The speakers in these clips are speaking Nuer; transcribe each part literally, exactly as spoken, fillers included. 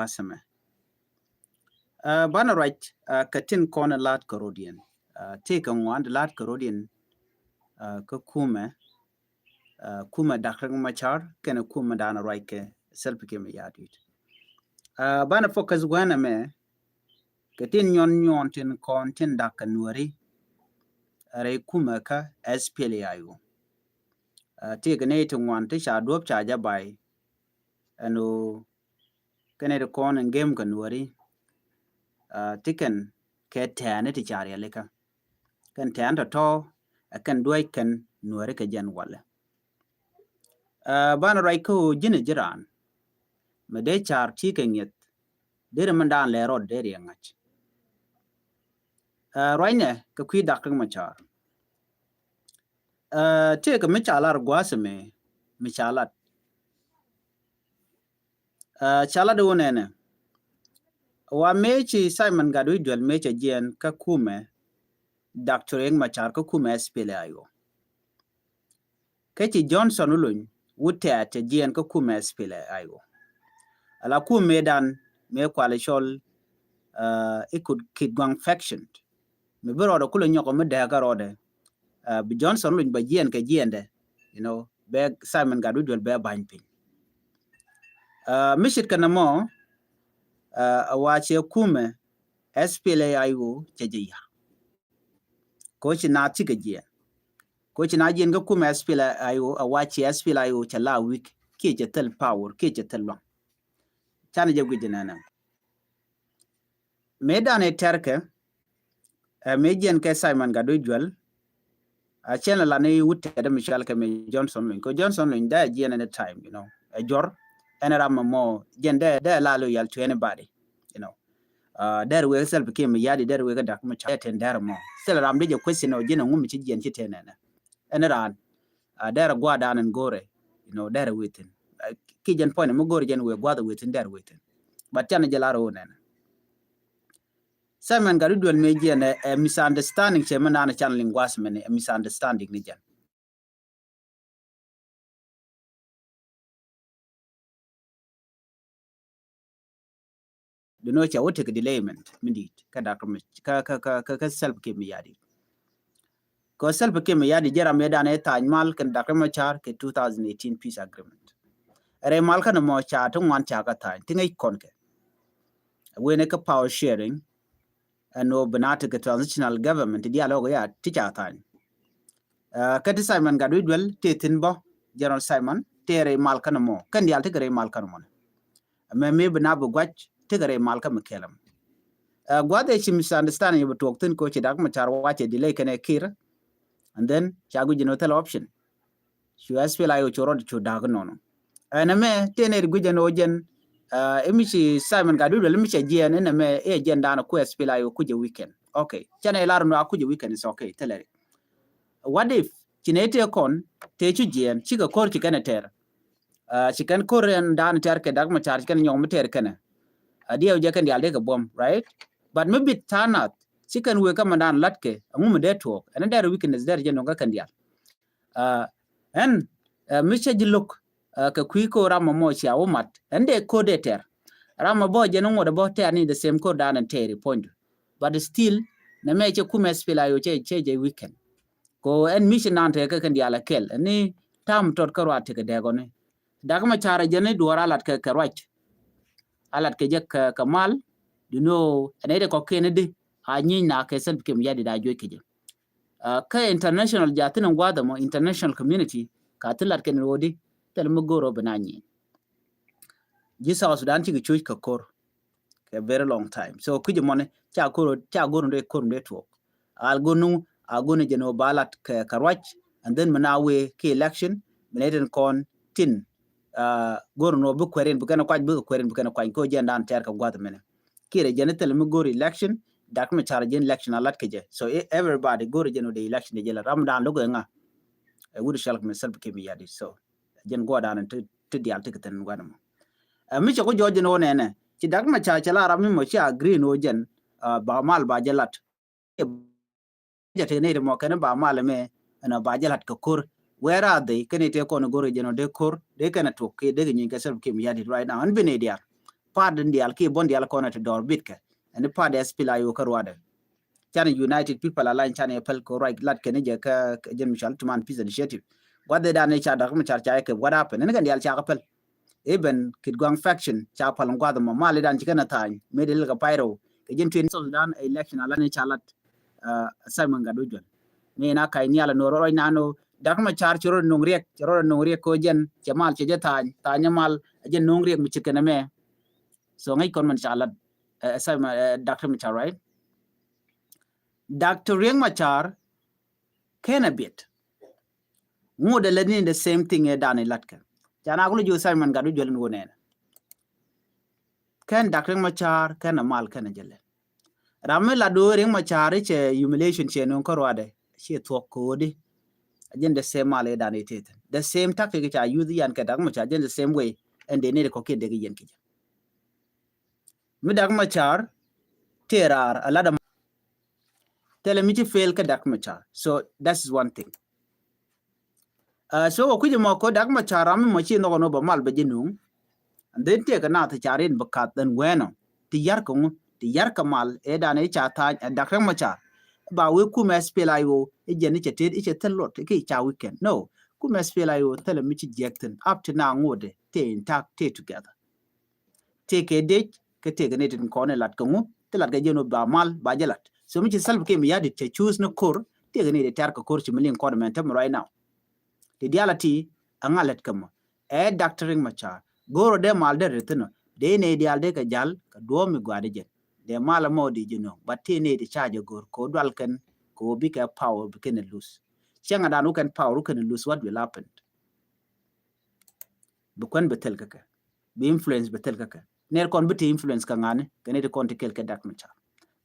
Asɛmɛ. Banɛ ruac kɛ tin kɔn la̱t kɛ rɔ̱diɛn. Tëëkɛ ŋuan la̱t kɛ rɔ̱diɛn kä kumɛ, kumɛ Dak Riek Machar kɛnɛ kumɛ danɛ ruac kɛ Salva Kiir Mayardit. Banɛ focus wɛnɛ mɛ kɛ tin nyɔn nyɔn tin kɔn tin dak kɛ Nuɛri rɛy kumɛ kä S P L A I O. Tëëkɛ nɛy ti ŋuan ti ca duɔ̱p ca jɛ bay ɛn ɣöö kɛn iti kɔn in gem kɛ Nuɛri ti kɛn kɛ tɛ̈ɛ̈ni ti ca rialikä. Kɛn tɛ̈ɛ̈n tɔ̱tɔ̱ ɛ kɛn duäc kɛn Nuɛri kɛ jɛn walɛ. Banɛ ruac kä ɣöö ji̱n ɛ ji̱ raan mi dee car ti kɛ ŋi̱eth deri min daan lɛ rɔɔd deri ɛ ŋa̱c. Ruacnɛ kɛ kui̱ Dak Riek Machar. Tëëkɛ mi ca lar gua̱a̱th ɛmɛ mi ca lat. Ca lat wun ɛnɛ. Wa mëë ci Simon Gatwec Dual mëë cɛ jiɛɛn kä kumɛ Doctor Riek Machar kä kumɛ S P L A I O. Kä ci Johnson Olony wut tɛ̈t cɛ jiɛɛn kä kumɛ S P L A I O. Ala kumɛ dan mëë kualɛ cɔl Ikut Kitgwang faction. Mi bi rɔɔdɛ kulɛ nyɔk mi dɛɛkä rɔɔdɛ. Bi Johnson Olony bɛ jiɛɛn kɛ jiɛɛndɛ, you know, bɛ Simon Gatwec Dual bɛ ba̱ny piny. Mi ce̱tkɛ nɛmɔ a wa cɛ kumɛ S P L A I O cɛ jɛ ya̱. Ko ci na thikɛ jiɛɛn. Ko ci na jiɛɛn kä kumɛ S P L A I O a wa cɛ S P L A I O cɛ la weak kiɛ cɛ thil power kiɛ cɛ thil luaŋ. Canɛ jɛ guic jɛ nɛnɛ. Mëë danɛ tɛrkɛ ɛ mëë jiɛn kɛ Simon Gatwec Dual. A cɛn la ni wut tɛt mi cɔal kɛ mi Johnson Olony. Ko Johnson Olony dee jiɛn any time, you know. Ɛ juɔr ɛn ram mɔ jiɛn dee dee la loyal to anybody, you know. Dee wek Salva Kiir Mayardit, dee wek Dak Machar, dee ten dee mɔ. Thil ram dee jɛ question ɔ jiɛn ŋu mi ci jiɛn ci ten nɛnɛ. Ɛn raan a dee gua̱a̱ dan ɛn go̱rɛ, you know, dee wek thin. Ki jɛn point mi go̱rɛ jɛn wek gua̱a̱ wek thin dee wek thin. But canɛ jɛ la rɔ nɛnɛ. Simon Gatwec Dual mëë jiɛn ɛ misunderstanding cɛ mi naan can liŋ gua̱a̱th mɛn ɛ misunderstanding ni jɛn. Dino cɛ wä tekɛ delayment mi dit kä Dak Machar kä kä kä kä Salva Kiir Mayardit. Kɛ Salva Kiir Mayardit jɛ ram yɛ dan ɛ tha̱a̱ny mal kɛn Dak Machar kɛ two thousand eighteen peace agreement. Rɛy mal kä ni mɔ ca ti ŋuan ca kä tha̱a̱ny ti ŋäc kɔn kɛ. Wen ɛ kä power sharing ɛn ɣöö bi na tekɛ transitional government ti diaal ɣɔk ya ti ca tha̱a̱ny. Kä ti Simon Gatwec Dual tëë thi̱n bä, General Simon tëë rɛy mal kän mɔ kɛn diaal tekɛ rɛy mal kän mɔ. Mɛ mi bi na bi gua̱c tekɛ rɛy mal kä mi kɛlɛm. Gua̱th ɛ ci misunderstanding bi tuɔɔk thi̱n ko ci Dak Machar wacɛ delay kɛnɛ Kiir. And then ca guic jɛ ni thil option. Cu S P L A I O cu rɔɔd cu da̱k nɔnɔ. Ɛn ɛmɛ tëë nɛy ti gui̱c ɛn ɣöö jɛn imi ci Simon Gatwec Dual imi cɛ jiɛɛn ɛn ɛmɛ ɛ jɛn da̱a̱n ku S P L A I O kucɛ weekend. Okay. Cɛn ɛ lar nɔ a kucɛ weekend is okay. Thilɛ ri. What if ci nɛy tëë kɔn tëë cu jiɛɛn cikɛ ko̱r ci kɛn ɛ tɛr. Ci kɛn ko̱r ɛn da̱a̱n tɛr kɛ Dak Machar ci kɛn nyɔk mi tɛr kɛnɛ. A diɛw jɛ kɛn diaal dee kɛ buɔ̱m, right? But mi bit tha̱a̱ŋ nath ci kɛn wëë kä mɛ da̱a̱n latkɛ ɛŋu mi dee tuɔɔk ɛn dɛr weekend is dɛr jɛ nɔŋ kä kɛn diaal. Ɛn mi cä ji̱ lo̱k kɛ kui̱ ko̱r ram mɔ mɔ cia wä mat ɛn dee ko̱r dee tɛr. Ram mɔ bä jɛn ŋuɔ̱t bä tɛr ni the same ko̱r dan ɛn tɛr i puɔ̱nydu. But still nɛ mɛ cɛ kumɛ S P L A I O cɛ cɛ jɛ weekend. Ko ɛn mi ci nan tɛr kɛ kɛn diaal ɛ kɛl ɛn ni tam tɔt kä ruat tekɛ dɛɛk ɔni. Dak Machar jɛn ni duɔ̱ɔ̱r a lat kɛ kɛ ruac. A lat kɛ jɛ kɛ mal. Duni ɣöö ɛn ɛ dee kɔkiɛn di a nyieny na kɛ Salva Kiir Mayardit a juɔc kɛ jɛ. Kä international jaathin in gua̱a̱th ɛmɔ international community ka thi lat kɛn rodi thil mi go̱o̱r ɔ bi na nyieny. Ji̱ South Sudan cikɛ cuc kɛ ko̱r kɛ very long time. So kui̱c ɛmɔni ca ko̱r ca go̱o̱r in dee ko̱r in dee tuɔɔk. Al go̱o̱r nuŋ a go̱o̱r ni jɛn ɔ ba lat kɛ kɛ ruac and then mi na wee ki election mi na itin kɔn tin. Go̱o̱r in ɔ bi kuɛrin bi kɛn kuac bi kɛ kuɛrin bi kɛn kuac ko jɛn dan tɛr kɛ gua̱a̱th ɛmɛnɛ. Kiir ɛ jɛn thil mi go̱o̱r election, Dak Machar jɛn election a lat kɛ jɛ. So everybody go̱o̱r jɛn wä dee election dee jɛ la ram dan lo̱k ɛ ŋa. Ɛ wut shɛl kɛ mɛ Salva Kiir Mayardit. So jɛn guɔ dan ti diaal ti kɛ thin guan mɔ. Ɛ mi cɛ ku jɔɔc jɛn wä nɛnɛ ci Dak Machar cɛ la ram mi mɔ ci agree ni wä jɛn ba mal ba jɛ lat. Jɛ te nɛy ti mɔ kɛn ba mal mɛ ɛn ba jɛ lat kɛ ko̱r. Where are they? Kɛn ite kɔn go̱r jɛn wä dee ko̱r dee kɛn a tuɔk kɛ dee kɛ nyin kɛ Salva Kiir Mayardit right now ɛn bi nɛy diaal. part in dial ki bon dial kɔn ti dɔr bit kɛ. Ɛn part SPLA-IO kä ruadɛ. Can United People Alliance can yɛ pɛl ko ruac lat kɛn jɛ kä, kä jɛn mi cɔal Tumaini Peace Initiative. Guath dan ca Dr. Machar ca yɛ kɛ, what happened? Ɛn kɛn dial ca kɛ pɛl. Even Kitgwang faction ca pal guath mɔ, mali dan ci kɛn a thany, medi lil kɛ pay rɛw. Kɛ jɛn tuin South Sudan election ala ni ca lat, uh, Simon Gatwech Ojwang. Mi na kay nial no rɔ na no, Dr. Machar ci rɔ nong riek, ci rɔ nong riek ko jɛn, ci mal ci jɛ thany, thany mal, jɛn nong riek mi ci kɛn mɛ. So ŋäc kɔn mɛn ca lat, uh, Simon, uh, Dr. Machar, right? Dr. Riek Machar kɛn a biɛt. Ŋuudɛ lɛ ni the same thing ɛ dan ilat kɛ. Ca na kulu ji̱ Simon Gatwech Ojwang in wä nɛnɛ. Kɛn Dr. Riek Machar, kɛn a mal, kɛn a jɛ lɛ. Ram mi lat wä Riek Machar cɛ humiliation cɛ nuŋ kä ruadɛ. Ciɛ thuɔk ko̱o̱di. A jɛn the same mal ɛ dan itethin. The same tactic ca use yan kɛ Dr. Machar, jɛn the same way. Ɛn dee ni kɔ kiɛ dee kɛ yɛn kɛ jɛ. Mi Dr. Machar tëë raar a lat a, thilɛ mi ci fail kä Dr. Machar. So that is one thing. Uh, so wä kui̱c mɔ ko Dr. Machar ram mi mɔ ci nhɔk nɔ bɛ mal bɛ ji̱ nuŋ. And then tëë kɛ naath ca rin bɛ kath ɛn wɛnɔ. Ti yar kɛ ŋu, ti yar kɛ mal ɛ dan ɛ ca tha̱a̱ny ɛ Dr. Machar. Ba wee kum SPLA-IO ɛ jɛn ɛ cɛ tet ɛ cɛ thil lot ɛ kɛ ca weekend. No, kum SPLA-IO thilɛ mi ci jiɛk thin. Up to now ŋuudɛ tëë intact, tëë together. Tëëkɛ dec, kä tëëkɛ ni tin kɔn ilat kɛ ŋu, ti lat kɛ jɛn wä ba mal, ba jɛ lat. So mi ci Salva Kiir Mayardit cɛ choose ni ko̱r, tëëkɛ ni ti tɛr kɛ ko̱r ci mi liŋ kɔn mɛn tɛm right now. Ti dial a ti, a ŋa lɛt kɛ mɔ. Ɛ Dr. Riek Machar, go̱o̱r ɔ dee mal dee ri thin ɔ, dee ni dial dee kɛ jal, kɛ duɔ̱ɔ̱m mi gua̱a̱dɛ jɛn. Dee mal mɔ di ji̱ nöŋ, but ti ni ti ca jɛ go̱o̱r, kɛ wä dual kɛn, kɛ wä bikɛ power, bikɛn lose. Cäŋ a dan wä kɛn power, wä kɛn lose, what will happen? Bi kuɛn bi thil kä kɛ. Bi influence bi thil kä kɛ. Ner kɔn bi ti influence kä ŋani, kɛ ni ti kɔn ti kel kɛ Dr. Machar.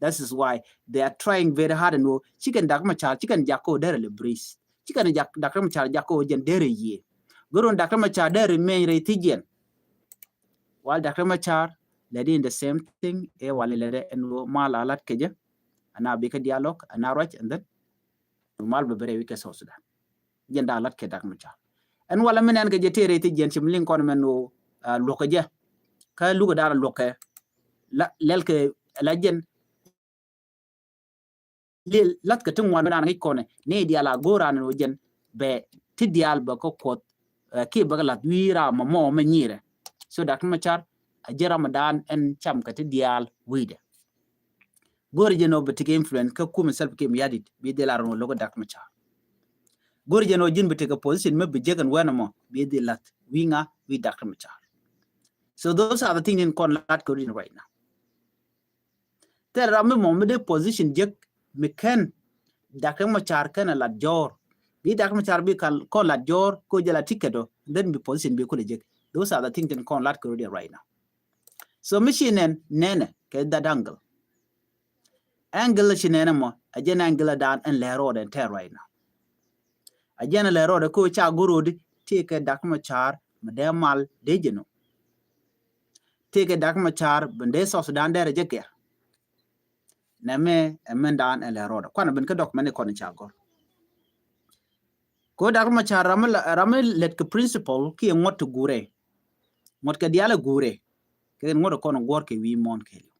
That is why they are trying very hard and wo, ci kɛn Dr. Machar, ci kɛn jak ko derɛ lɛ breeze. Ci kɛn jak, Dr. Machar jak ko jɛn derɛ yie. Gurun Dr. Machar derɛ meny rɛ thi jɛn. While Dr. Machar, lɛ di in the same thing, ɛ wali lɛ dɛ ɛn wo mal a lat kɛ jɛ. Ana bi kɛ dialogue, ana ruac, and then mal bɛ bɛ rɛ wikɛ South Sudan. Jɛn da lat kɛ Dr. Machar. Ɛn wala mi nɛn kɛ jɛ tëë rɛy thi jɛn ci mi liŋ kɔn mɛn wä, ah, luɔk kɛ jɛ. Kä lukɛ da̱a̱n luɔk kɛ la, lɛl kɛ la jɛn. Lil lath kɛ ti ŋuan mi naan ŋic kɔn ni diaal a go̱o̱r an wä jɛn bɛ ti diaal bɛ kä kuɔth, eh, kiɛ bɛ kɛ lath wi̱i̱ ram mɔ mɔ mɛ nyirɛ. So Dr. Machar a jɛ ram dan ɛn cam kɛ ti diaal wi̱i̱dɛ. Go̱o̱r jɛ nɔ bɛ ti kɛ influence kä kumɛ Salva Kiir Mayardit bi dhil a run wä lokä Dr. Machar. Go̱o̱r jɛ nɔ ji̱n bɛ ti kɛ position mɛ bi jek ɛn wɛn mɔ bi dhil lath wi̱i̱ ŋa wi̱i̱ Dr. Machar. So those are the things in kɔn lat kɛ rin right now. Thil ram mi mɔ mi dee position jek mi kɛn Dr. Machar kɛn a lat jɔɔr. Bi Dr. Machar bi kal kɔn lat jɔɔr ko jɛ la ticket do, then bi position bi kulɛ jek. Those are the things in kɔn lat kɛ rin right now. So mi ci nɛn nɛnɛ kɛ that angle. Angle ci nɛnɛ mɔ a jɛn angle dan ɛn lɛ rɔɔdɛ ɛn tɛr right now. A jɛn lɛ rɔɔdɛ ko ca go̱r rɔɔdi ti kɛ Dr. Machar mi dee mal dee jɛ no. Ti kɛ Dr. Machar bin dee South Sudan dee rɛ jɛ gɛr. Nɛ mɛ ɛ mɛn dan ɛn lɛ rɔɔdɛ kuan bin kä document kɔn ca go̱r. Ko Dr. Machar ram mi la, ram mi lɛt kɛ principle kiɛ ŋuɔt ti gurɛ. Ŋuɔt kɛ diaal ɛ gurɛ. Kɛ ŋuɔt kɔn guɔr kɛ wi̱i̱ mɔn kɛ liw.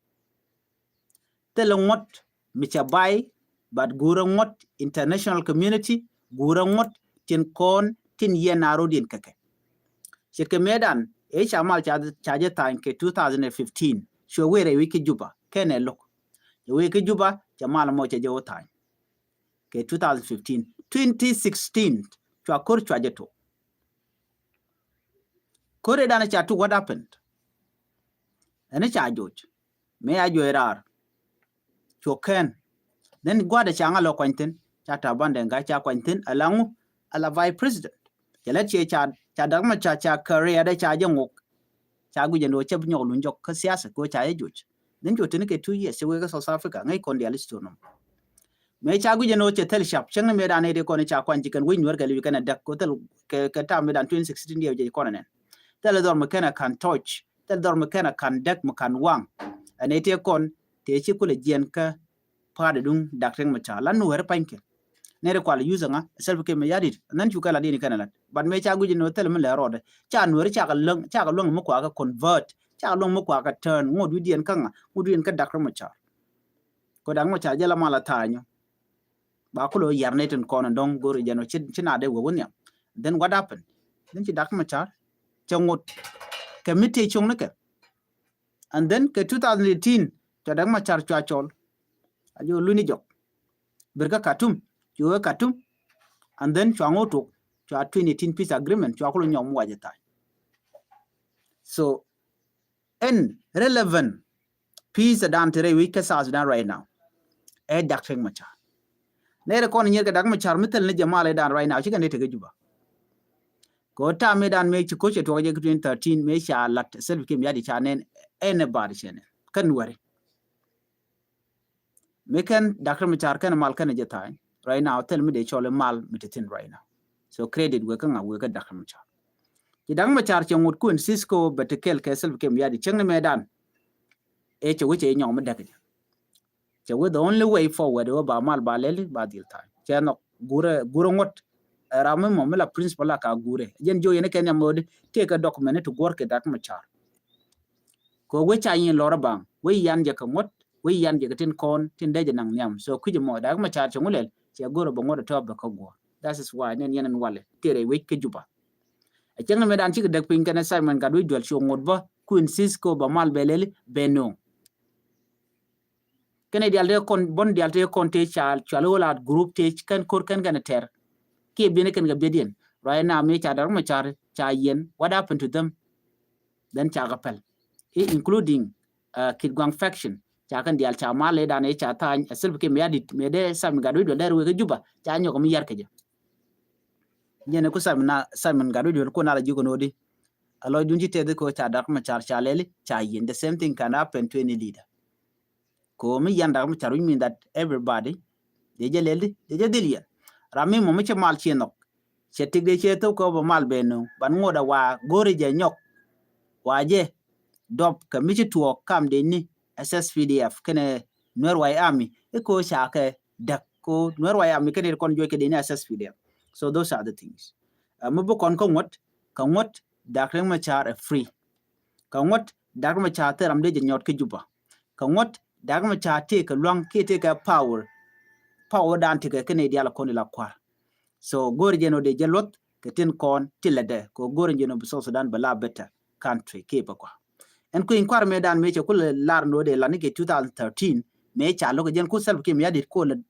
Thilɛ ŋuɔt mi ca bay, but gurɛ ŋuɔt international community, gurɛ ŋuɔt tin kɔn tin yɛn a rɔdiɛn kɛ kɛ. Ce̱tkɛ mëëdan ëë ca mal ca, ca jɛ tha̱a̱ny kɛ two thousand and fifteen. Cuɛ wëë rɛy wi̱c kä Juba kɛnɛ lo̱k. Cɛ wëë kä Juba cɛ mal mɔ cɛ jɛ wä tha̱a̱ny. Kɛ two thousand fifteen, twenty sixteen cua ko̱r cua jɛ tok. Ko̱r ëëdan ca tuk, what happened? Ɛn ca joc. Mëë a juɔc raar. Cuɔ kɛn. Then gua̱dɛ ca ŋa lɔ kuany thi̱n. Ca Taban Deng Gai ca kuany thi̱n. Ala ŋu, ala vice president. Cɛ lɛ ciɛ ca, ca Dr. Machar ca career dɛ ca jɛ ŋuk. Ca guic ɛn ɣöö cɛ bi nyɔk luny jɔk kä siasa kɛ ɣöö ca jɛ joc. Then cuɔ tini kɛ two years cɛ wek kä South Africa ŋäc kɔn diaal history nɔm. Mëë ca guic ɛn ɣöö cɛ thil cap cäŋ ni mëë dan ëë ti kɔn ca kuany ci kɛn wec Nuɛr kɛ liwi kɛn ɛ däk kɛ thil kɛ, kɛ tam mëë dan twenty sixteen diɛw jɛ kɔn ɛ nɛn. Thil dhɔr mi kɛn ɛ kan tɔc, thil dhɔr mi kɛn ɛ kan däk mi kan waŋ. Ɛn ëë ti kɔn tëë ci kulɛ jiɛn kä pa̱a̱t duŋ Dr. Riek Machar la Nuɛr pa̱nykɛ. Nɛr kual use ŋa Salva Kiir Mayardit, and then cu kɛ la dini kɛn lat. But mëë ca guic ni thil mi lɛ rɔɔdɛ ca Nuɛr ca kɛ luäŋ, ca kɛ luäŋ mi kua kɛ convert Ca luɔ̱ŋ mi kuakä turn ŋot wi̱diɛn kä ŋa, ŋot wi̱diɛn kä Dak Riek Machar. Kɛ Dak Riek Machar jɛ la mal a tha̱a̱nyɔ. Ba kulo yar ni tin kɔn dɔŋ go̱ri jɛn ɔ ci, ci na dee wee wä nhiam. Then what happened? Then ci Dak Machar cɛ ŋot kɛ mi tëë cuŋ ni kɛ. And then kɛ two thousand eighteen cua Dak Machar cua cɔl. A jɛ wä luni jɔk. Bir kä Khartoum, cua wee Khartoum. And then cua ŋot tuk, cua twenty eighteen peace agreement, cua kulo nyɔk mi wacɛ tha̱a̱ny. So ɛn relevant peace dan ti rɛy wi̱c kä South Sudan right now. Ɛ Dak Riek Machar. Nɛy rɛ kɔn nyier kɛ Dak Machar mi thil ni jɛ mal ɛ dan right now, cikɛ ni tekɛ Juba. Kɛ ɣöö tam mi dan mëë ci koc ɛ tuɔk jɛ kɛ twenty thirteen mëë ca lat Salva Kiir Mayardit ca nɛn anybody cɛ nɛn. Kä Nuɛri. Mi kɛn Dak Riek Machar kɛn mal kɛn jɛ tha̱a̱ny. Right now, thil mi dee cɔl mal mi ti thin right now. So credit wek kä ŋa wek kä Dak Riek Machar. Ci Dak Machar cɛ ŋut kun Cisco bɛ ti kɛl kɛ Salva Kiir Mayardit cieŋni mɛ dan. Ɛ cɛ wecɛ nyɔk mi däk jɛ. Cɛ wee the only way forward wee ba mal ba lɛli ba dhil tha̱a̱ny. Cɛ nhɔk gurɛ, gurɛ ŋuɔ̱t. Ɛ ram mi mɔ mi la principle la ka gurɛ. Jɛn jiɔ yɛn kɛ nhiam ɣöödi tëëkɛ document ti guɔ̱r kɛ Dak Machar. Kɛ wee ca nyin lɔrä baŋ wee yan jɛ kɛ ŋuɔ̱t wee yan jɛ kɛ tin kɔn tin dee jɛ naŋ nhiam. So kui̱c mɔ Dak Machar cɛ ŋu lɛl cɛ go̱r bɛ ŋuɔ̱t tɔ̱ bɛ kä guɔ̱r. That is why nɛn yɛn ɛn walɛ tëë rɛy wec kä Juba. Ɛ cieŋ ni mɛ dan cikɛ däk piny kɛn Simon Gatwec Dual cu ŋuɔ̱t bä kuin Cisco ba mal bɛ lɛli bɛ no̱o̱ŋ. Kɛn dial te kɔn bɔn dial te kɔn te ca cual whole lot group te kɛn kor kɛn kɛn tɛr. Kiɛ biɛn kɛn kɛ biɛdiɛn. Right now mi ca Dak Machar ca yɛn, what happened to them? Then ca kɛ pɛl. I including uh, Kitgwang faction. Ca kɛn dial ca mal le dan ca tha̱a̱ny a Salva Kiir Mayardit mi dee Simon Gatwec Dual dee wek kä Juba ca nyɔk mi yar kɛ jɛ. Jɛn ku Simon na Simon Gatwec Dual ku na la ji̱ kɛ nodi. A lɔcdun ci tɛth i̱ kɛ ɣöö ca Dak Machar ca lɛli ca yiɛn. The same thing can happen to any leader. Kɛ ɣöö mi yiɛn Dak Machar, which mean that everybody dee jɛ lɛli dee jɛ dhil yiɛn. Ram mi mɔ mi ci mal ci nhɔk cɛ tik dee cɛ thok kɛ ɣöö bɛ mal bɛ no̱o̱ŋ ban ŋot a wa go̱ri jɛ nyɔk. Wa jɛ dɔp kɛ mi ci tuɔɔk kam dee ni S S P D F kɛnɛ Nuer White Army i̱ kɛ ɣöö ca kɛ däk kɛ ɣöö Nuer White Army kɛnɛ kɔn juɔc kɛ dee ni S S P D F. So those are the things. Uh, mi bi kɔn kä ŋuɔ̱t kɛ ŋuɔ̱t Dak Riek Machar ɛ free. Kɛ ŋuɔ̱t Dak Machar thil ram dee jɛ nyɔt kä Juba. Kɛ ŋuɔ̱t Dak Machar tëëkɛ lua̱ŋ kiɛ tëëkɛ power. Power dan tëëkɛ kɛnɛ dial kɔn ila kua̱r. So go̱o̱ri jɛn ɔ dee jɛ luɔth kɛ tin kɔn ti lɛ dɛ kɛ go̱o̱ri jɛn ɔ bi South Sudan bɛ la better country kiɛ bɛ kua. Ɛn kui̱ny kua̱r mëë dan mëë cɛ kulɛ lar ni ɔ dee la ni kɛ two thousand thirteen mëë ca lo̱k jɛn ku Salva Kiir Mayardit kulɛ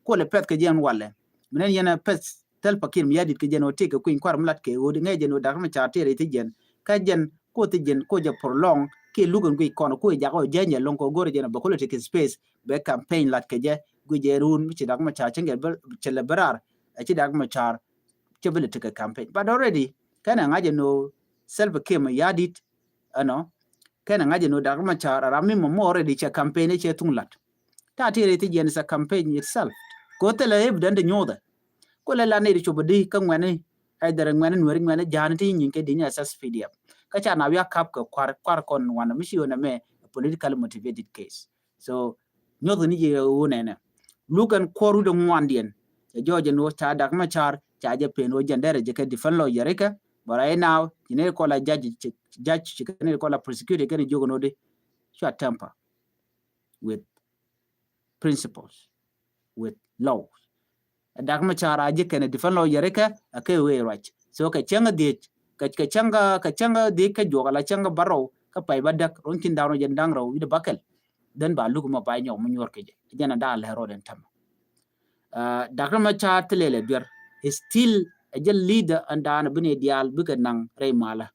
kulɛ pɛth kɛ jɛn walɛ. Min ɛn yɛn ɛ pɛth Salva Kiir Mayardit kɛ jɛn ɔ tëëkɛ kui̱ny kua̱r mi lat kɛ ɣöödi ŋäc jɛn ɔ Dak Machar tëë rɛy thi jɛn kä jɛn ku thi jɛn ku jɛ prolong kiɛ luk ɛn guic kɔn ku jɛ jak ɔ jɛn jɛ loŋ kɛ go̱o̱ri jɛn ɔ bɛ kulɛ tekɛ space bɛ campaign lat kɛ jɛ guic jɛ run mi ci Dak Machar cɛ ŋɛ cɛ lɛ bɛ rar ɛ ci Dak Machar cɛ bi lɛ tekɛ campaign. But already kɛn ɛ ŋa̱c ɛn ɔ Salva Kiir Mayardit ɛnɔ kɛn ɛ ŋa̱c ɛn ɔ Dak Machar a ram mi mɔ mɔ already cɛ campaign cɛ thuŋ lat. Ta̱a̱ ti rɛy thi jɛn is a campaign itself. Kɛ ɣöö thilɛ evident ti nyuuthɛ. Ku lɛ la nɛy ti cop di kä ŋuɛni either ŋuɛni Nuɛri ŋuɛni Ja̱a̱ni ti nyin kɛ di ni S S P D F. Kä ca na wiak kap kɛ kua̱r kua̱r kɔn wanɛ mi ci ɣöö nɛ mɛ a political motivated case. So nyuɔth ni jɛ ɣöö nɛnɛ. Luk ɛn kuɔr wut ŋuandiɛn. Cɛ jɔɔc ɛn ɣöö ca Dak Machar ca jɛ pen ɣöö jɛn derɛ jɛ kɛ defend lawyer kɛ. But right now ci nɛy kɔn la judge ci, judge ci kɛ nɛy kɔn la prosecutor kɛn jiök ɛn ɣöö di cua temper with principles, with laws. Dak Machar a ji̱ kɛn defend lawyer kɛ a kɛ wee ruac. So kɛ cäŋ a dhiec kɛ, kɛ cäŋ a, kɛ cäŋ a dhiec kɛ juɔk ala cäŋ a bärɔw kä pay ba däk ruɔ̱n kin da̱ŋ rɛw jɛn da̱ŋ rɛw wi̱cdɛ bäkɛl. Then ba luk mɔ ba nyɔk mi nyuɔr kɛ jɛ jɛn a da̱a̱ lɛ rɔɔd ɛn tämɛ. Uh, Dak Machar thilɛ lɛ duer. He still a jɛ leader ɛn da̱a̱n a bi ni diaal bikɛ naŋ rɛy malä.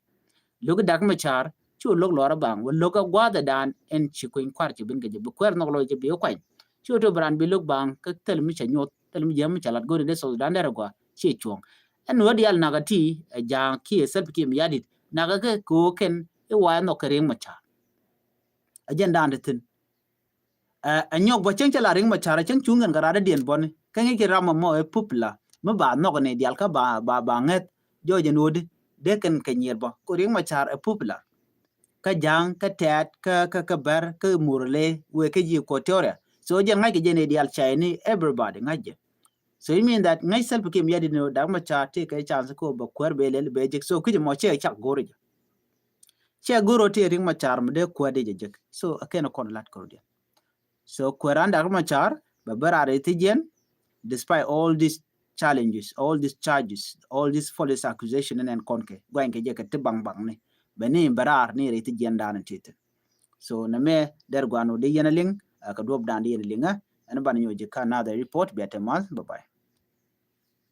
Lo̱k Dak Machar cu lo̱k lɔrä baŋ wä lo̱k a gua̱a̱th ɛ da̱a̱n ɛn ci kueny kua̱r ci bin kɛ jɛ bi kuɛɛr nhɔk lɔc ci bi kuany. Cu to bi ran bi lo̱k baŋ kä thil mi cɛ nyuɔth thil mi jiäm mi cɛ lat go̱o̱ri dee South Sudan derɛ gɔaa ci cuɔ̱ŋ. Ɛn wä diaal nakä ti ɛ Ja̱a̱ŋ kiɛ Salva Kiir Mayardit nakä kɛ kɛ ɣöö kɛn i̱ wa ɛ nhɔk kɛ Riek Machar. Ɛ jɛn da̱a̱n ti thi̱n. Ɛ, ɛ nyɔk bä cäŋ cä la Riek Machar cäŋ cuŋ kɛn kɛ rat dädiɛn bɔni kä ŋi̱c kɛ ram mɔ ɛ popular mi ba nhɔk ni dial kä ba, ba, ba ŋäth jɔɔc ɛn ɣöödi dee kɛn kɛ nyier bä ko Riek Machar ɛ popular. Kä Ja̱a̱ŋ kä Tɛ̈t kä, kä, kä Bär kä Murle wëë kä ji̱ Equatoria. So jɛn ŋa̱c kɛ jɛn ɛ dial cayni everybody ŋa̱c jɛ. So you mean that ŋäc Salva Kiir Mayardit ni Dak Machar tëëkɛ chance ko bɛ kuäär bɛ lɛl bɛ jek so ki̱cɛ mɔ cɛ cak go̱o̱ri jɛ. Cɛ go̱r ɔ ti Riek Machar mi dee kuäär di jɛ jek. So a kɛn kɔn lat kɔr diɛn. So kuäär an Dak Machar bɛ bɛ raar ithi jiɛn, despite all these challenges, all these charges, all these false accusation ni nɛn kɔn kɛ guany kɛ jɛ kɛ ti baŋ baŋ ni. Bɛ ni bɛ raar ni rɛ ithi jiɛn dan ti thin. So nɛ mɛ dɛr guan wä di yɛn a liŋ, kɛ duɔp dan di yɛn a liŋ ɛ, ɛn ban nyɔ jɛ ka another report bia te mal. Bye bye.